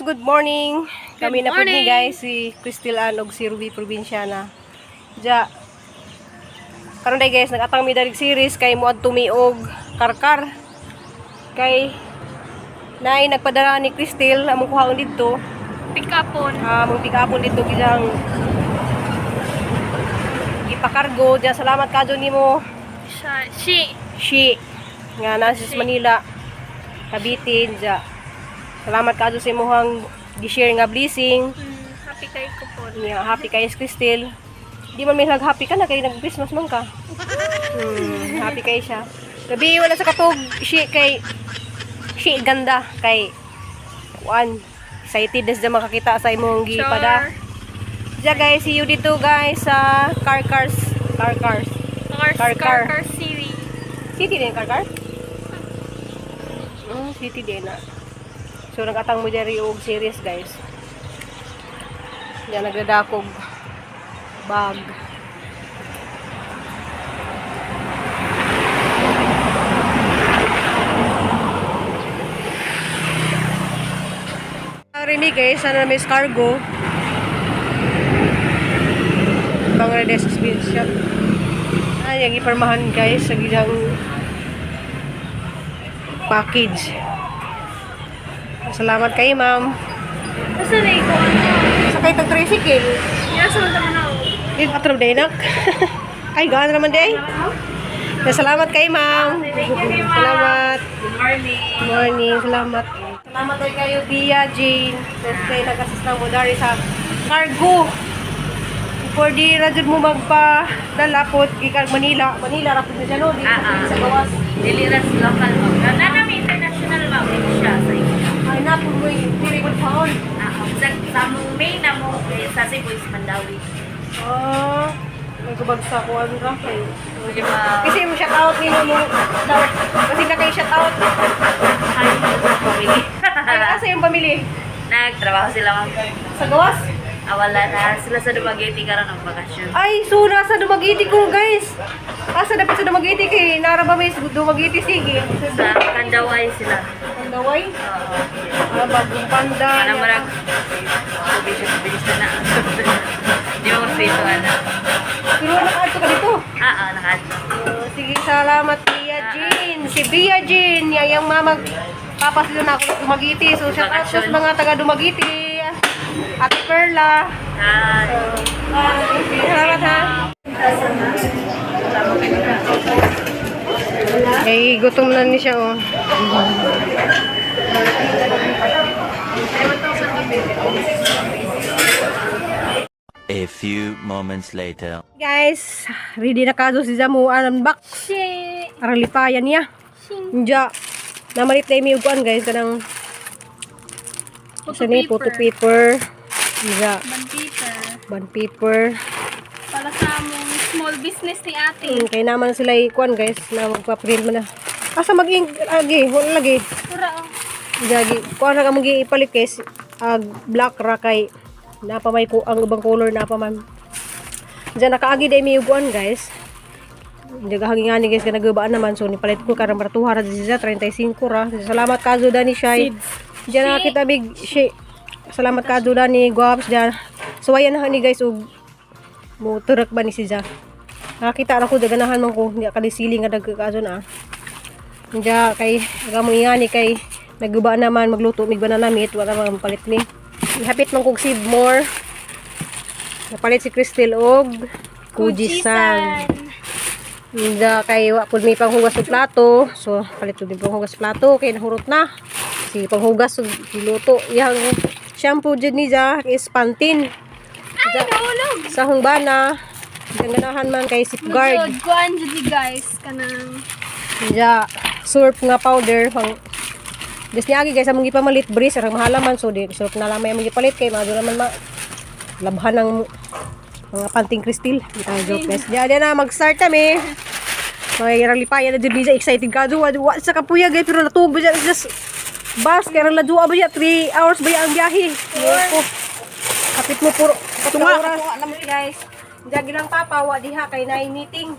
Guys, good morning. Kami Good na po ni morning. Guys, si Crystal Ann ug si Ruby Provinciana. Ja. Karon day guys, nagatang mi darig series kay moadto mi og Carcar. Kay naay nagpadala ni Crystal among kuhaon didto. Pikapon. Ah, among pikapon didto gilang ipakargo. Ja, salamat kadyo nimo. Siya. She. She nga nasa sa Manila, Cavite ja. Salamat kadyo sa imong gi-share nga blessing. Happy kay ko po. Yeah, happy kayo, Crystal. Di man may happy ka na kay nag-Christmas man ka. Happy kayo siya. Gabi wala sa katog she kay she ganda kay kuan. Excited na siya makakita sa imong gipada. Ja guys, see you dito guys sa Car Cars Car Cars. Car, Car, car, car. Car, City. City din Car Car? City din na. So nagatang mo diri og series guys. Yan nagdadakog bag. Remy guys, sana may cargo. Bangladesh speed shop. Ay, yung iparmahan guys sa gilang package. Salamat kay ma'am. Asa na ikaw ano? Sakay tag tricycle. Yes, wala naman ako. Di atro day nak. Ay, gaan naman day. Salamat kay ma'am. Thank you, kay ma'am. Salamat. Good morning. Good morning. Salamat. Salamat din kayo, Bia, Jane. So, kayo nag-assist ng Budari sa cargo. Before di ra jud mo magpadala po, gikan Manila. Manila ra pud ni siya, no? Di sa gawas. Dili ra sa local ma'am. Na nami international ma'am siya sa inyo. Ay, na po mo diri mo paon. Sa among main na mo eh, sa Cebu is Mandawi. Ah, nagubag sa kuan ra kay. Di ba? Kasi mo shout out nimo mo daw. Kasi na kay shout out. Hi sa family. Ay, asa yung pamilya? Nagtrabaho sila ma'am. Sa gawas? Wala na sila sa Dumaguete karon ang bakasyon. Ay, so nasa Dumaguete ko, guys. Asa dapat sa Dumaguete kay nara ba may Dumaguete sige. Sa Kandaway sila. Pandaway? Oo. Ah, bagong panda. Para marag bilis na na. Di ba mas ana? Pero nakaadto ka dito. Nakaadto. Oh, sige, salamat Bia Jean. Si Bia Jean, yayang mama papa sila na ako sa Dumaguete. So shout out sa mga taga Dumaguete. Ate Perla. Hi. Sige, salamat ha. Ay, gutom na ni siya oh. A few moments later. Guys, ready na kaso si Zamu unbox. She. Arang lipayan niya. Nja. Namalit na imi uguan guys kanang Photo sa ni photo paper. Nja, Band paper. bond paper. Para sa among small business ni ate. Kay naman sila ikuan guys na magpa-print man na. Asa mag-ink agi, wala lagi. Pura oh. Jagi, kuan ra ka mong giipalit guys. Ag black ra kay napa may ko ang ubang color napa man. Diyan nakaagi day mi uguan guys. Hindi nga ni guys ka nagubaan naman so nipalit ko karon maratuha ra siya 35 ra. Salamat kazo dani shay. Diyan nakita big shi. Salamat kazo dani guaps diyan. So ayan na ni guys ug mo turak ba ni siya. Nakakita ra ko daganahan man ko hindi ka siling nga dagkazo na. Diya kay aga mo ingani kay naguba naman magluto mig banana meat wala man palit ni. Ihapit man kog save more. Napalit si Crystal og Kujisan. Diya kay wa pud may panghugas og plato. So palit pud may panghugas plato kay nahurot na. Si panghugas og giluto iyang shampoo jud ni ja is Pantene. Ay, nahulog! Sa hungbana. Diyan ganahan man kay Safeguard. Jud, kuan jud ni guys kanang Diya, surf nga powder pang Des niya guys among gipamalit breeze arang mahalaman so di surf na lang may among gipalit kay maadto naman ma labhan ng mga panting kristal. Di tayo joke guys. Diya diya na mag-start kami. May ralipayan na jud bisa excited ka do wa sa kapuya guys pero natuog ba siya just bus kay rang ladua ba siya 3 hours ba ang biyahe. Ko. Kapit mo puro tunga oras. Guys. Diya gilang papa wa diha kay naay meeting.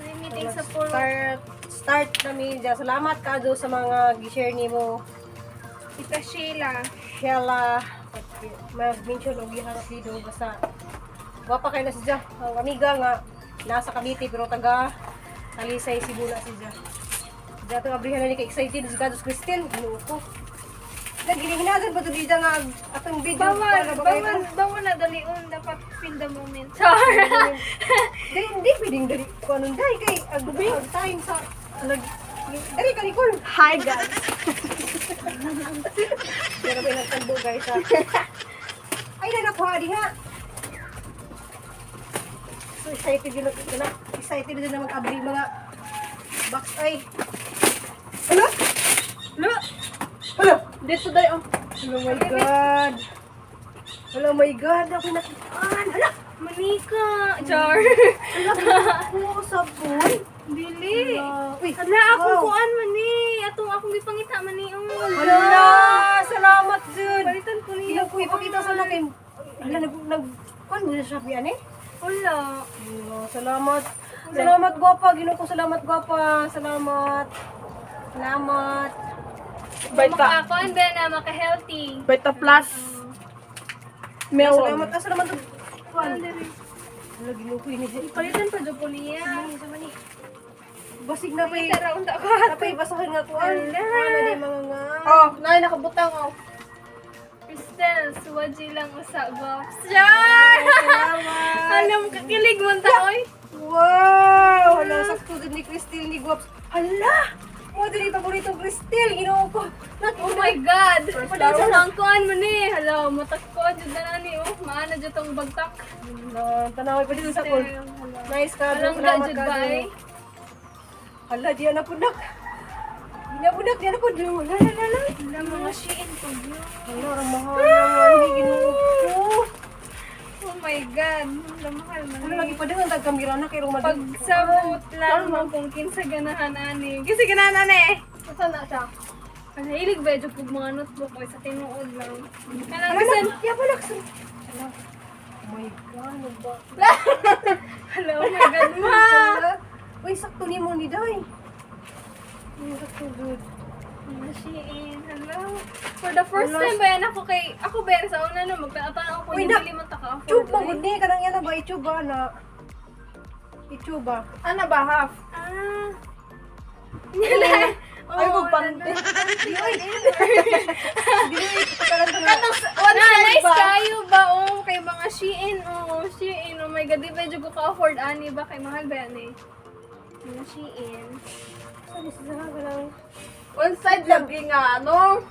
May meeting sa puro. Start start kami dyan. Salamat ka sa mga gi-share nimo. Tita Sheila. Sheila. Mag-mention og iyang apelyido basta gwapa kay na siya. Ang amiga nga nasa Cavite pero taga Talisay, Cebu na siya. Diya itong abrihan na ni kay excited si Gados Cristel. Ginoo ko. Nagginihinagan ba ito dito nga atong video? Bawal, Para ba kayo- bawal, bawal na dalion. Dapat feel the moment. Char! Dali, hindi pwedeng dali. Kung anong dali kay ag time sa nag dali ka, Nicole. Hi guys! Pero may nagtagbo, guys, ha. Ay na nakuha diha. So excited din na excited din na mag-abri mga box ay. Ano? Lo! Ano? Dito dayo. Oh my God. Hello my God, ako nakitaan. Hala, Manika! Char! ako sabon. Dili! Hala. Uy, Hala, akong wow. kuan man ni. Atong akong gipangita man ni. Oh, Hala, salamat Jud. Palitan ko niya. Tingnan ko ipakita sa akin. Hala, nag nag kuan mo sa Shopee ani? Wala. Hala, salamat. Salamat, gwapa. Ginoo ko, salamat, gwapa. Salamat. Salamat. Beta. Makakuan ba na maka-healthy. Beta plus. Melon. Salamat. Asa naman to? Kuan. Hala, Ginoo ko ini. Palitan pa jud ko niya. Basig na pa'y Tara unta ko. na pa'y basahan nga kuan. Hala. Ano di mga nga. Oh, nay nakabutang oh. Cristel, suwaji lang usa box. Char! Salamat. Alam kakilig man ta oy. Wow! Hala, sakto din ni Cristel ni Guaps. Hala! Mo din yung paboritong Cristel. Ginoo ko. Oh my God! Padala sa ang kuan man ni. Hala, matakko jud na ni oh. Maana jud tong bagtak. Hala, tanaway pa dito sa call. Nice ka, Alam salamat jud ka. ba eh. Hala, di na punak. Di na punak, di na punak. Hala, hala, hala. Hala, mga Shein po yun. Hala, ang mahal naman. Ay, Ginoo ko. Oh my God, hala, mahal man. Ano lagi pa din ang tagkamira na kay Roma. Pagsabot lang mo kung kinsa ganahan ani. Kinsa ganahan ani? Asa na siya? Ang hilig ba jud kog mga notebook oy sa tinuod lang. Kanang Hala, bisan ya pala. Hala. Oh my God, ano ba? Hala, oh my God, ma. Hala. Uy, sakto ni mo ni Day. Uy, sakto, dude. Mga Shein, hala. For the first Hala. time ba yan ako kay ako ba yan sa una no magtanaw ako Uy, hindi na- man ta ka-afford. Tube mo, oy. gud ni. Kanang yan na ba? Itube ba na? Itube ba? Ano ba half? Ah. Ay, kog pante. Di, oy. Di, oy. Pagkalan nga. One na, nice ba? kayo ba? Oh, kay mga Shein, oh, Shein. Oh my God, di ba jud ko ka-afford ani ba kay mahal ba yan eh? Mga Shein. Saan siya ka lang? One side lagi nga ano.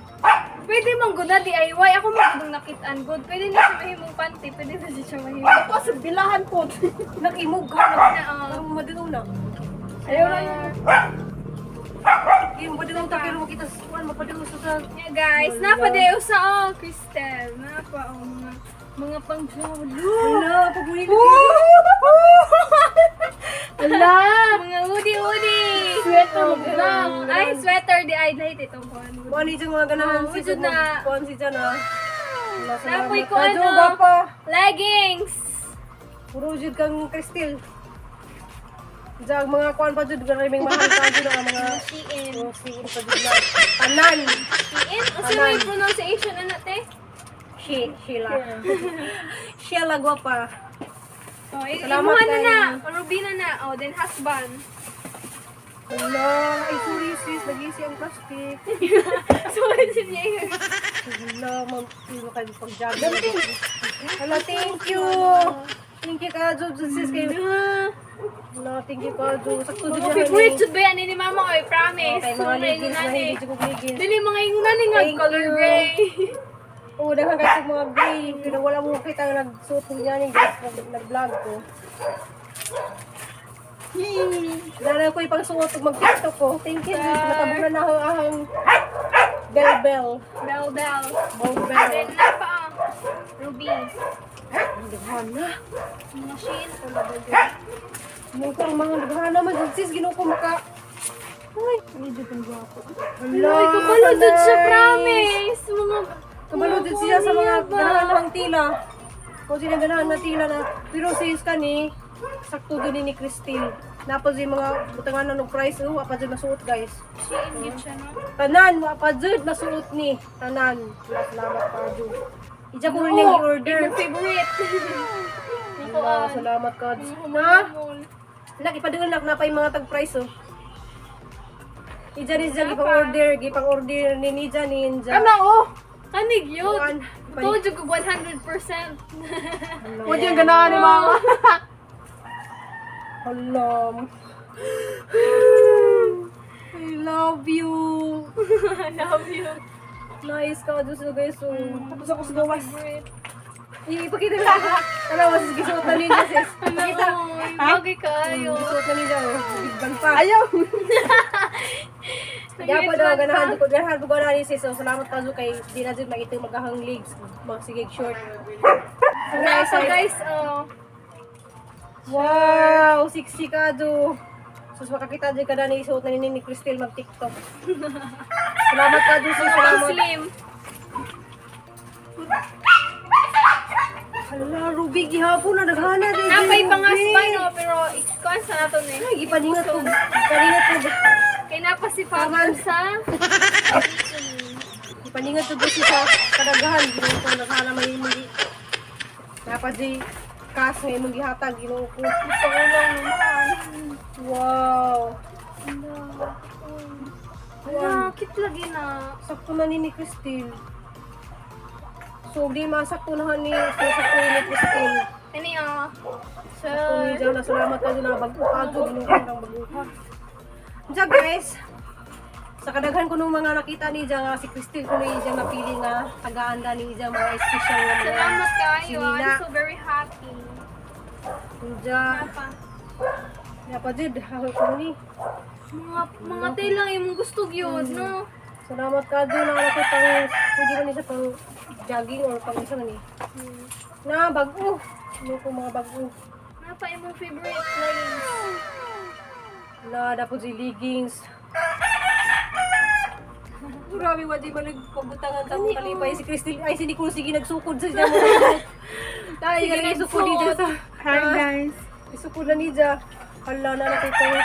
Pwede man gud na DIY. Ako man gud nakitaan good. Pwede na siya mahimong panty, pwede na siya mahimong. Ako sa bilahan po. Nakimog ka. Na, oh. Ang madinaw na. Ayaw na yung Di, madinaw ta pero makita sa kuan, mapadinaw sa sa. Yeah, guys, napa dayo sa oh, Cristel. Napa oh, mga mga pang Wala, paborito. Ala! Mga hoodie-hoodie. Sweater mo Lang. Ay, sweater di ay dahit itong kuan. Kuan ni mga ganahan Oh, si wujud na. Kuan si dyan ah. Wala, salamat. Napoy ko Kadyo, ano. gapa. Leggings. Puro jud kang Cristel. Diyan ang mga kuan pa jud maraming mahal pa jud ang mga Shein. mga siin pa jud na. Tanan. Shein? Unsa may pronunciation ana te? She, Sheila. Sheila guwapa. Oh, Salamat imuha na kay- na. Rubina na. Oh, then husband. Wala. Ay, sorry sis. Nag-easy ang plastic. Sorry si niya. Wala, mag imo kayo pag-jog. Wala, thank you. Thank you ka, Jud sis kayo. Wala, thank you ka, Jud. Sakto jud Mga favorite jud ba yan ni mama oy, promise. Okay, mga Mga leggings, ingunan eh. mahilig jud kog leggings. Dili mga ingunan ni nga Thank color you. gray. Oo, daghan kayo mga gray. Pero wala mo kita nga nagsuot ko niya ni guys, nag-vlog ko. Dala ko ipang suot ug mag-TikTok ko. Thank you, sis. Natabunan na akong ahang bell bell. Bell bell. Bell bell. Then napa ah, Ruby. Ang daghan na. Mga Shein ko ba jud. Ginoo ang mga daghan naman jud sis, Ginoo ko maka. Ay, Medyo pang gwapo. hala. Ay, kabalo jud siya, nice. promise. Mga Kabalo jud siya sa mga ba? ganahan ng tila. Kung sila ganahan na tila na. Pero sis kani, Sakto din ni Christine. Napos yung mga butangan na ng price. Oh, wa pa dyan masuot, guys. Shein gid siya, no? Tanan, wa pa dyan masuot ni. Tanan. Wala, salamat pa dyan. Ija ko rin yung order. Imong favorite. Nako, Wala, ah. salamat ka. Na? Humol. Nak, ipadulak na pa yung mga tag-price, oh. Ija ni Ija, gipang order ni Nija Ninja. Ano oh? Kanig yun. Kuan, Tuod jud ko 100%. Huwag yung ganahan ni mama. Alam. I love you. I love you. Nice ka, Diyos na guys. Oh. Tapos ako sa gawas. Favorite. Ipakita na. Ano, mas gisuot na ninja, sis. Pakita. Oy, bagay kayo. Gisuot na ninja, oh. Big bang pa. Ayaw. Dapat daw, ganahan ko ni sis. So, salamat ka, Zu, kay di na dyan makita yung magahang legs. Mga sige short. So, guys, Nasa guys, oh. Wow! Sexy ka, Do. Sus, makakita dyan ka na ni isuot na ni Cristel mag-TikTok. Salamat ka, Do. Sis. Ang Salamat. slim. Hala, Ruby, gihapon na naghana. din, Napay Ruby. pangaspa, no? Pero ikuan sa nato ni. Ay, ipaningat ko. Ipaningat ko. Kay napa si Father sa Ipaningat ko gusto sa kadaghan. Ginoo ko naghana may imong Dapat di kas nga imong gihatag Ginoo ko. Gusto ko lang naman. Wow. Ala, cute lagi na. Sakto na ni Christine. So, di masakto na ni sakto ni Christine. Ini ah. So, Sakto ni Diyan na salamat ka na bago ka Ginoo ko nang bago ka. Diyan guys. Sa kadaghan ko nung mga nakita ni Diyan nga si Christine ko ni Diyan napili nga tagaan ni Diyan mga special nga mga salamat kayo. Sinina. I'm so very happy. Diyan. Napa. Napa jud ako ko ni. Mga tail lang imong gusto gyud, no? Salamat ka dyan. Nakala ko pang, pwede ba ni siya pang jogging or pang isa na ni. Na, bago. Ano ko mga bago. Napa imong favorite leggings. Na, dapat si leggings. Grabe, wala di ba nagpabutangan sa akong kalipay. Si Christine, ay si Nicole, sige, nagsukod sa siya mo. Tayo, Sige, galing isukod dito sa... Hi guys. Isukod na niya. Hala na nakita ko.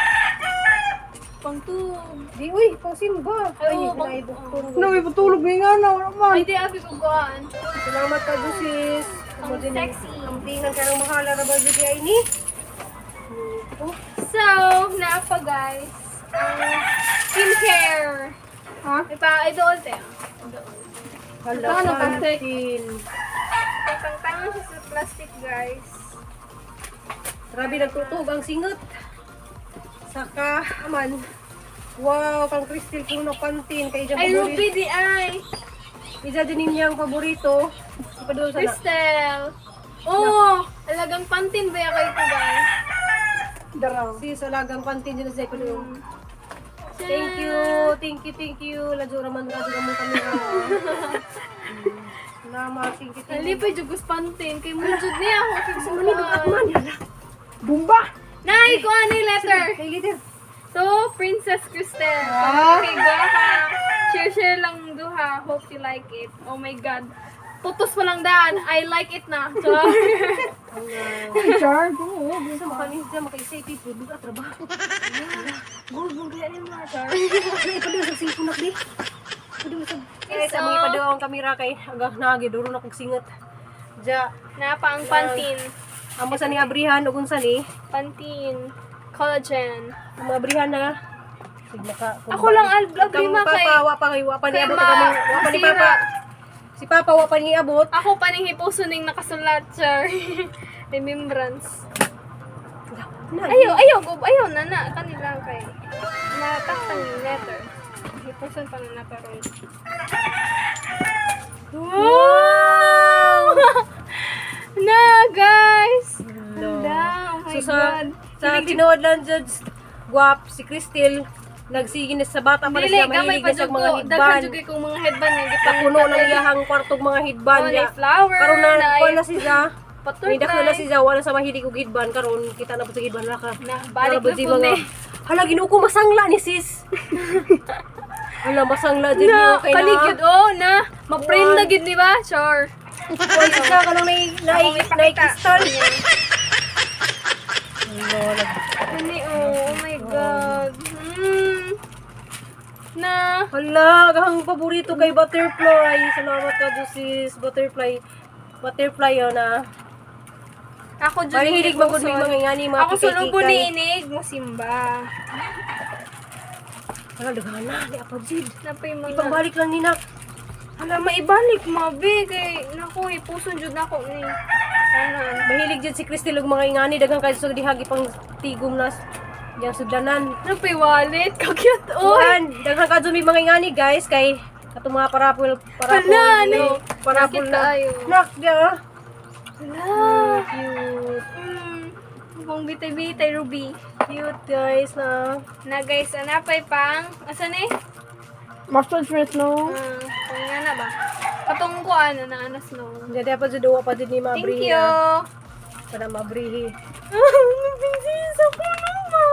Pang tub. Di, uy, pang simba. Ay, Ay, oo, pang- naibukton. Ano, may patulog na nga na. Wala man. Ay, di abi ko kuan. Salamat ka, sis. Ang sexy. Ang tingan ka ng mahala na ba ay ni? Oh, So, napa guys. Ang skincare. Ha? Ay pa, ay doon tayo. Doon. hala, Ano, plastic? pantin. Tangtangan siya sa plastic, guys. Grabe, nagtutug ang singot. Saka, aman. Wow, kang Crystal kuno pantin kay Ija Ay, paborito. Ruby di ay. Ija din niyang paborito. Ipadul sa na. Crystal. Oh, alagang pantin ba kayo ko, guys? Daraw. Si salagang pantin din sa ipadul. Thank you, thank you, thank you. Ladyo raman ka mo kami. Salamat, thank you, thank you. Nalipay jud kus pantin kay mo jud niya ako kay Sa manibog at man, yala. Bumba! Nay, ko ani letter. Kay leader. To Princess Cristel. Ah. Okay, guwapa. Share share lang duha. Hope you like it. Oh my God. Putos pa lang daan. I like it na. Char. Char, oo. Sa makanis dyan, makaisa iti, bugat trabaho. Good, good kaya ni mga char. Ay, ipadul sa cellphone nak di. Ipadul sa. Guys, So- among ipadul ang kamera kay agah nagi duro na kog singot. Ja, Napa ang pantin. amo sa ni abrihan ug unsa ni? Pantin. Collagen. Ang abrihan na. Sig maka. Ako lang abri Kang ma kay papa wa pa kay wa pa ni kay abot ma- kami. Wa pa ni masira. papa. Si papa wa pa ni abot. Ako pa ning hipuso ning nakasulat, char. Remembrance. Na, Ayaw, ayaw, go, ayaw na na kanila kay nataktang yung letter. Hipuson pa na nataroon. Wow! Na, guys! No. Hala, oh my So sa God. sa tinuod lang judge guwap si Cristel nagsige na sa bata pa na Dili, siya gamay mahilig pa na siya jud og mga ko. Daghan hidban. jud kay kong mga headband nga Napuno ng iyahang kwartong mga hidban Oh, niya. na flower, Karon na na kuan na siya. Paturtay. May dako na siya wala sa mahilig og hidban karon kita na po sa hidban ra ka. Na, balik Wala na si po mga- ni. Hala Ginoo ko masangla ni sis. Hala masangla din Na, niyo kay na. kaligid, oh, na. Ma-frame na gid ni ba? Char. Kuan siya kanang nay nay Akong nay ipakita. kristal. Hello, Kani oh, oh my God. Na. Hala, ang paborito kay butterfly. Salamat ka, sis. Butterfly. Butterfly yun na. Ako jud Mahilig magud may mga ngani, mga Ako sulong ko kikay-kikay. ni inig mo simba. Hala, daghan na. Di apa, Jid. Napay mga Ipabalik lang ni Nak. Hala, maibalik mabi kay naku ipuson jud nako ni. Tanan. Mahilig jud si Cristel og mga ingani. Daghang kayo sa dihagi pang tigom na yang sudlanan. Napay wallet ka cute oy. Kuan, daghan ka may mga ingani, guys, kay katong mga parapol, parapol, Hala, ano? parapol Bakit na. kaayo? Nak, di ah. Hala. Cute. Pang bitay-bitay ruby. Cute, guys, na. Na guys, anapay pang asa ni? Mustard fruit, no? Ah, pang nga na ba? Katong ko ano na anas no. Hindi pa jud pa jud ni Thank mabrihi. you. ah. Para mabrihi. Prinsesa ko naman.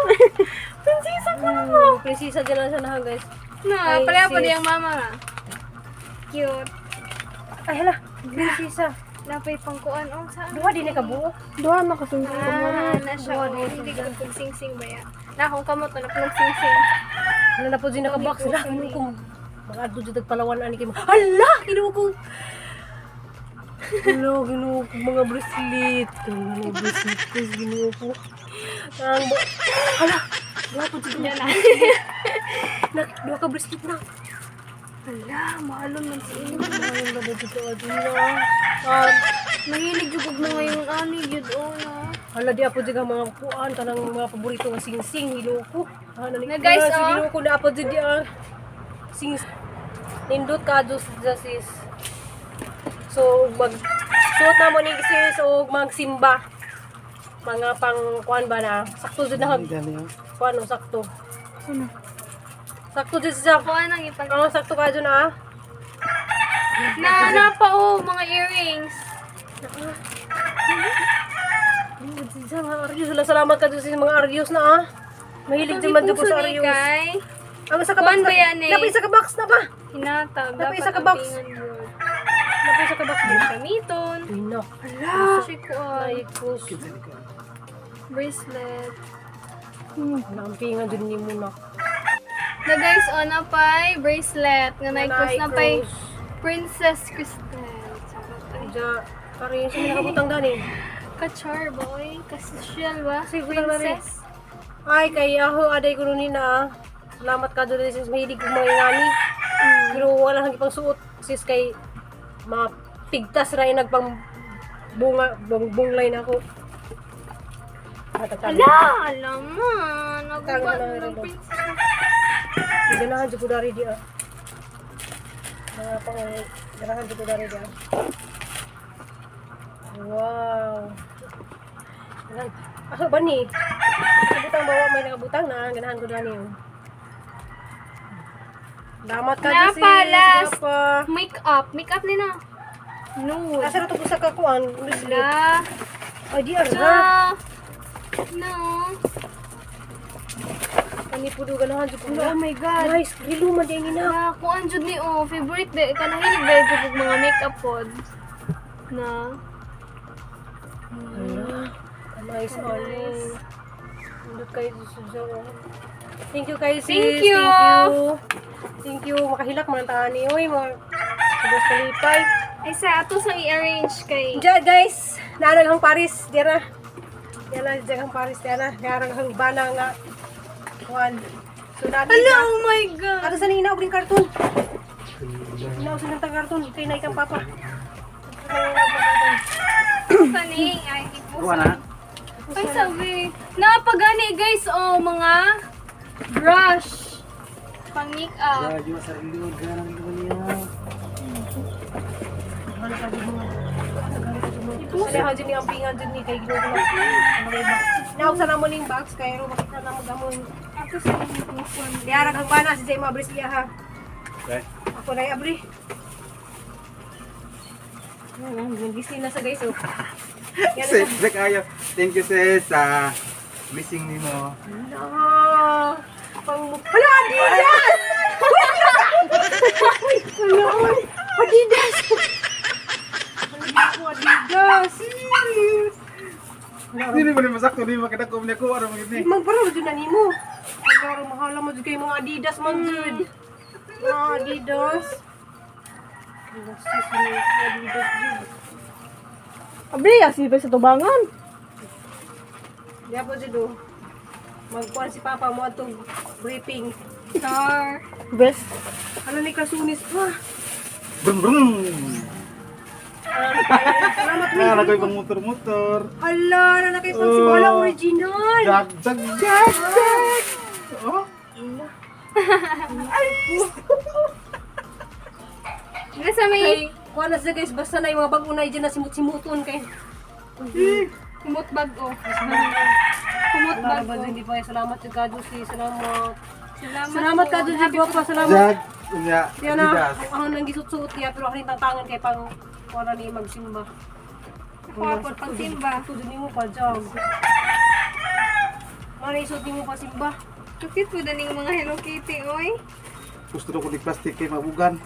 Prinsesa ko naman. Prinsesa dyan lang siya na, guys. Na, Ay, pareho pa sis. diyang mama ha. Cute. Ay, hala. Prinsesa. Napay pangkuan. Oh, saan? Duha din ni kabuo. Duha na kasi. Ah, na siya. Oh, hindi ko pag-sing-sing ba ya? Na akong kamot na napulong sing-sing. Hala na po din nakabox. Hala, kamo kong mga adto jud Palawan ani kay. Hala, kinuha ko. Hala, kinuha ko mga bracelet. Hala, mga bracelet ko, kinuha ko. Ang hala, duha po jud Yan na. na. Duha ka bracelet na. Hala, mahalon man si inyo. Ay, na ba dito adto na. Mahilig jud og mga yung ani jud oh na. Hala, di apo jud ang mga kuan kanang mga paborito nga singsing Ginoo ko. Ah, Na, guys, oh. Ginoo ko na apo jud di ang sing nindot ka jud sa sis. So mag suot na mo ni sis og magsimba. Mga pang kuan ba na sakto jud na kuan oh, sakto. Sakto jud siya. Kuan ang ipag Oh, sakto ka jud na. Na na pa oh, mga earrings. Nindot jud siya, mga aryos. Wala, salamat ka jud sis mga aryos na ah. Mahilig jud man jud ko sa Puso ni aryos. kay Ang isa ka box Kuan na. ba yan eh? Napay isa ka box na pa. Hinatag. Napay isa dapat ka box. ampingan yun. Napay isa ka box. Gamiton. Inak. Hala. Siya kuan. Ay, kus. Bracelet. Nakampingan dun ni muna. Na guys, oh, napay bracelet. Nga na-cross Nay, napay cross. Princess Crystal. Charot, ay. Diya, pare, sa mga nakabutang gani. Kachar boy. Kasocial ba? Sige, butang na rin. Princess. Ay, kay aho, aday ko nun na. Ah. Salamat ka dun sis, mahilig kong mga ingani. Pero wala nang ipang suot sis kay mapigtas ra yung nagpang bunga, bunglay na ako. Matatalo. Ala! Alam mo. Naguba Tama na, ng Relo. princess. Ganahan jud ko dari di ah. Mga pang ganahan jud ko dari di ah. Wow. Ganahan. Ako ba ni? Nakabutang bawa may nakabutang na ganahan ko dani oh. Salamat ka sis. Napalas. Napa. Make-up. Make-up ni na. Nude. Asa ra to sa kakuan? Bracelet. Ala. Ay di ara. Na. No. Ani pud ganahan jud ko. Oh my God. Nice, rilo man di ang ina. Na, kuan jud ni oh, favorite ba ka nahilig ba jud og mga makeup pod. Na. Hala. Nice, nice. Nindot kayo sa oh. Thank you kayo, sis. Thank you. Thank you. Thank you. Makahilak man ang taan ni Uy, mga subos kalipay. Ay sa ato sang i-arrange kay Diyan, guys. Naanag ang Paris. Diyan na. Diyan na, diyan ang Paris. Diyan na. Diyan ang bana nga. Kuan. So, natin Hala, oh my God. Ato sa nang inaog ring karton. Inaog sa nang karton. Kay na ikang papa. Sa ning ay ipuso. Ay sabi, napagani guys oh mga brush pang makeup. Ano dyan ang pingan dyan ni kay Ginoo ko. Inaog sa namo ning box kay ro makita na mo gamon. Ato sa ning ipuson. Diara kang bana si Jay Mabris iya ha. Ako na abri. Nagising na sa guys oh. Yan Sis, Jack ayo. Thank you sis sa blessing nimo. na. Pang Hala, Adidas! Hala, oy. Adidas! Hala, Adidas! Dili mo ni masakto ni makita ko niya ko ano man Di gid ni. man para jud na nimo. Hala, mahala mo jud kay mga Adidas man jud. Mga Adidas. Hala, sis, ano yung Adidas jud. Abri, asipay sa tubangan. Diya po jud oh. Magkuan si Papa mo atong briefing. Char. Best. Ano ni kasunis pa? Brum brum. Salamat mi. Ah, nagay pang motor-motor. Hala, na na kay pang simula original. Jag jag jag jag. Oh. Nasa may Kuan na siya guys, basta na yung mga bago na dyan na simut-simuton kay. kumot bag oh. Kumot Wala bag ba oh. dyan, di ba? Salamat sa Kadusi, salamat. Salamat. Salamat po. Kadusi, guwapa, salamat. Jag unya. Yan na, Adidas. ang nang gisuot-suot niya, pero ako rin tantangan kay pang wala ni magsimba. Ako po pagsimba. Ito din mo pa, Jog. Mana isuot nimo pa simba. Cute po daning mga Hello Kitty oy. Gusto ko ni plastic kay mabugan.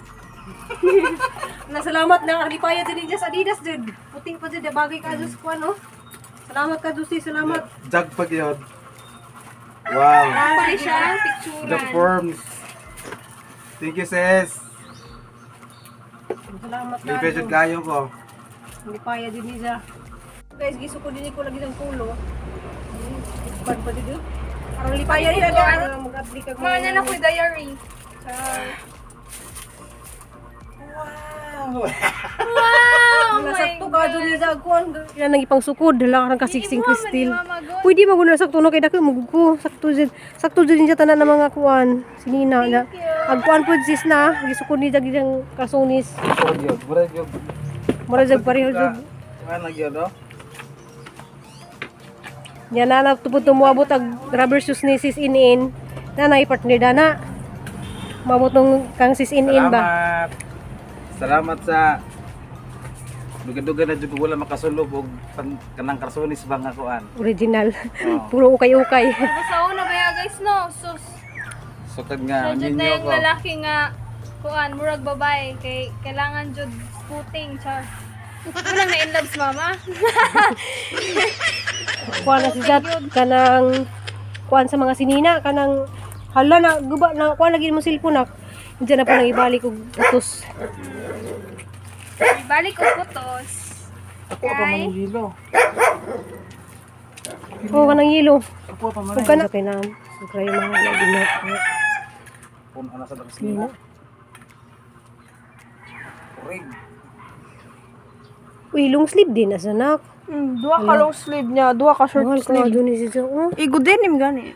Na salamat na alipaya din niya sa Adidas jud. Puting pa jud bagay ka jud sa kuan oh. Salamat ka Dusi, salamat. Jag pag yun. Wow. Pwede siya The picturean. forms. Thank you, sis. Salamat May ka. budget kayo ko. Lipaya din niya. Guys, giso ko din ko lagi ng kulo. Bad pa dito. Aron lipaya nila aron mag-apply ka. Mga na ko diary. Char. Wow. Wow! Oh my Nasakto ka dun niya sa kuan. Yan ang ipang sukod, hala karang kasiksing Imuha man ni Cristil. Mama God. Pwede maguna sakto no kay dako mugugo. Sakto jud. Sakto jud niya tanan ng mga kuan. Sinina na. Ag kuan pud sis na gisukod ni jag diyang kasunis. Murag yun. Murag yun. Mura jag pareho jud. Ano yun, no? Nya na na tupod tumuabot ag rubber shoes ni sis in-in. Nanay partner dana. Maabot nung kang sis in-in ba. Salamat. Salamat sa duga-duga na jud ko wala makasulub og kanang karsonis ba nga kuan. Original. Oo. Puro ukay-ukay. Basta una ba ya guys no? Sus. Sukad nga So jud na ninyo yung ko. lalaki nga kuan murag babae kay kailangan jud scooting char. Walang na in love si mama. Kuan na si Zat kanang kuan sa mga sinina kanang hala na guba na kuan lagi mo cellphone nak. Diyan na po nang ibalik og utos. Balik ko putos. Ako pa man Kay hilo. Oo kanang yelo. Ako pa man. Ug kana kay na. Sukray mga lagi na. Kung ana sa dagas nila. Rig. Uy, long sleeve din asa nak. Duha ka long sleeve niya, duha ka short Mahal ko sleeve. adto ni si Zat. Oh, Igo denim gani.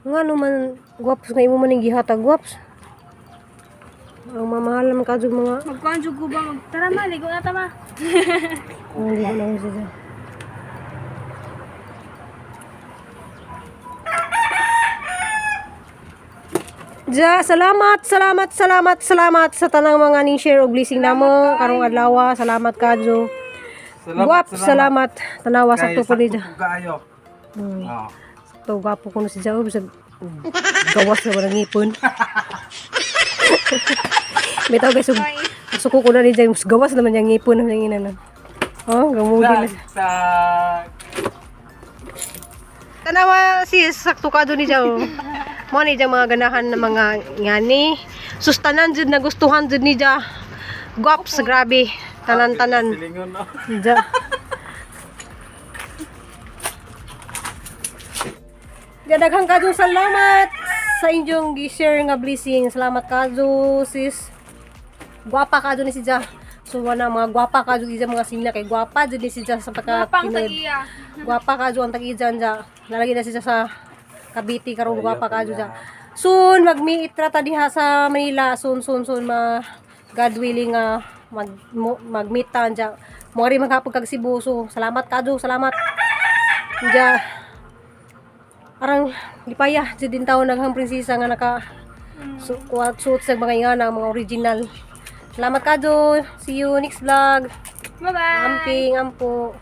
nga no man gwaps nga imo man ning gihatag gwaps. Ang mamahal naman kadto mga magkuan jud ko ba mag tara ma ligo na ta ma. Oh, hindi ko na siya. Ja, salamat, salamat, salamat, salamat sa tanang mga ning share og blessing namo karong adlaw. Salamat kadyo. Guwap, salamat. Tanawa Kay sakto po ni Ja. sakto kaayo. Oh. Sakto gwapo ko na si Ja. Oh, bisag gawas na walang ngipon. May tao guys, suko ko na ni Ja. Gawas naman yung ngipon naman yung ina na. Oh, gamudi na. Sa Tanawa sis, sakto ka doon ni Jaw. Mo ni Jaw mga ganahan ng mga ngani. Sustanan jud na gustuhan jud ni Ja. Guwaps, grabe. Tanan-tanan. Silingon no. Ja. Ja, daghang kadyo salamat sa inyong gi-share nga blessing. Salamat kadyo sis. Gwapa kadyo ni si Ja. So wala mga gwapa kadyo isa mga sina kay gwapa jud ni si Ja sa pagka Pang Pinoy. tag-iya. Gwapa ka ang tag-ijan ja. Nalagi na siya sa Cavite karon gwapa ka ja. Soon magmiit ra ta diha sa Manila. Soon soon soon ma God willing nga mag mag-meet ta ja. Mo rin maghapon kag Cebu. So salamat kadyo, salamat. Ja. Arang lipaya jud din taon naghang prinsesa nga naka su kuat suot sa mga ingana mga original. Salamat kadyo. See you next vlog. Bye bye. Amping ampo.